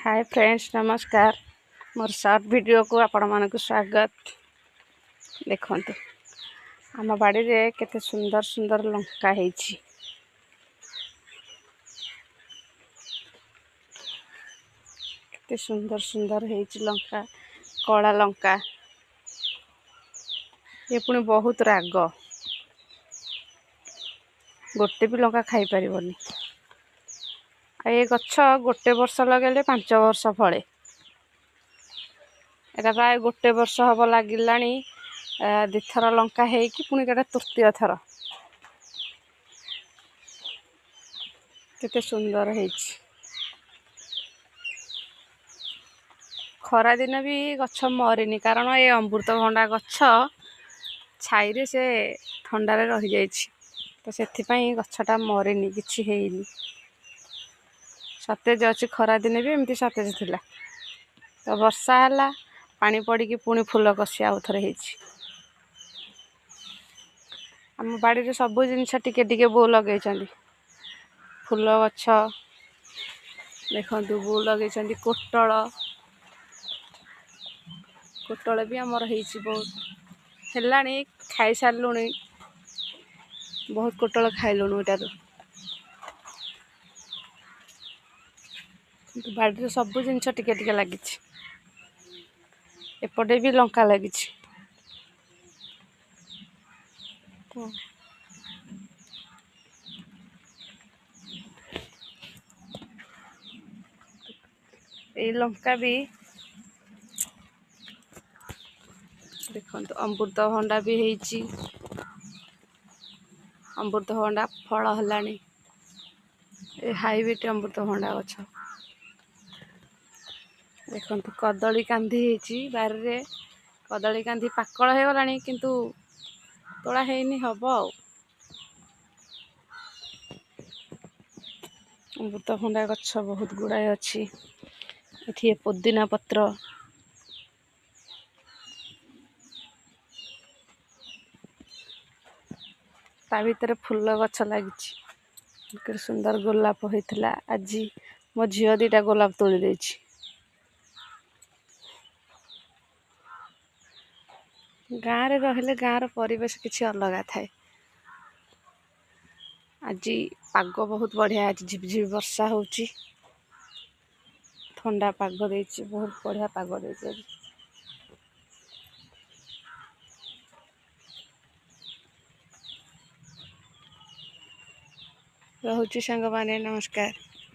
ହାଏ friends, ନମସ୍କାର। ମୋର short ଭିଡ଼ିଓକୁ ଆପଣମାନଙ୍କୁ ସ୍ୱାଗତ। ଦେଖନ୍ତୁ, ଆମ ବାଡ଼ିରେ କେତେ ସୁନ୍ଦର ସୁନ୍ଦର ଲଙ୍କା ହେଇଛି। କେତେ ସୁନ୍ଦର ସୁନ୍ଦର ହେଇଛି ଲଙ୍କା, କଳା ଲଙ୍କା। ଇଏ ପୁଣି ବହୁତ ରାଗ, ଗୋଟେ ବି ଲଙ୍କା ଖାଇପାରିବନି। ଆଉ ଏ ଗଛ ଗୋଟେ ବର୍ଷ ଲଗାଇଲେ 5 ବର୍ଷ ଫଳେ। ଏଇଟା ପ୍ରାୟ ଗୋଟେ ବର୍ଷ ହେବ ଲାଗିଲାଣି, 2ଥର ଲଙ୍କା ହେଇକି ପୁଣି ଏଇଟା ତୃତୀୟ ଥର। କେତେ ସୁନ୍ଦର ହେଇଛି। ଖରାଦିନ ବି ଗଛ ମରିନି, କାରଣ ଏ ଅମୃତଭଣ୍ଡା ଗଛ ଛାଇରେ ସେ ଥଣ୍ଡାରେ ରହିଯାଇଛି, ତ ସେଥିପାଇଁ ଗଛଟା ମରିନି, କିଛି ହେଇନି, ସତେଜ ଅଛି। ଖରାଦିନେ ବି ଏମିତି ସତେଜ ଥିଲା। ତ ବର୍ଷା ହେଲା, ପାଣି ପଡ଼ିକି ପୁଣି ଫୁଲ କଷି ଆଉ ଥରେ ହେଇଛି। ଆମ ବାଡ଼ିରେ ସବୁ ଜିନିଷ ଟିକେ ଟିକେ ବୋଉ ଲଗେଇଛନ୍ତି। ଫୁଲ ଗଛ ଦେଖନ୍ତୁ, ବୋଉ ଲଗେଇଛନ୍ତି। କୋଟଳ, କୋଟଳ ବି ଆମର ହେଇଛି, ବହୁତ ହେଲାଣି, ଖାଇସାରିଲୁଣି, ବହୁତ କୋଟଳ ଖାଇଲୁଣୁ ଏଟାରୁ। କିନ୍ତୁ ବାଡ଼ିରେ ସବୁ ଜିନିଷ ଟିକେ ଟିକେ ଲାଗିଛି। ଏପଟେ ବି ଲଙ୍କା ଲାଗିଛି। ଏଇ ଲଙ୍କା ବି ଦେଖନ୍ତୁ, ଅମୃତଭଣ୍ଡା ବି ହେଇଛି। ଅମୃତଭଣ୍ଡା ଫଳ ହେଲାଣି। ଏ ହାଇବ୍ରିଡ୍ ଅମୃତଭଣ୍ଡା ଗଛ ଦେଖନ୍ତୁ। କଦଳୀ କାନ୍ଧି ହେଇଛି ବାରିରେ। କଦଳୀ କାନ୍ଧି ପାକଳ ହେଇଗଲାଣି, କିନ୍ତୁ ତୋଳା ହେଇନି, ହବ ଆଉ। ଅମୃତଭଣ୍ଡା ଗଛ ବହୁତ ଗୁଡ଼ାଏ ଅଛି। ଏଠି ପୋଦିନା ପତ୍ର, ତା ଭିତରେ ଫୁଲ ଗଛ ଲାଗିଛି। କେତେ ସୁନ୍ଦର ଗୋଲାପ ହେଇଥିଲା। ଆଜି ମୋ ଝିଅ 2ଟା ଗୋଲାପ ତୋଳି ଦେଇଛି। ଗାଁରେ ରହିଲେ ଗାଁର ପରିବେଶ କିଛି ଅଲଗା ଥାଏ। ଆଜି ପାଗ ବହୁତ ବଢ଼ିଆ ଅଛି, ଝିପଝିପି ବର୍ଷା ହେଉଛି, ଥଣ୍ଡା ପାଗ ଦେଇଛି, ବହୁତ ବଢ଼ିଆ ପାଗ ଦେଇଛି ଆଜି। ରହୁଛି ସାଙ୍ଗମାନେ, ନମସ୍କାର।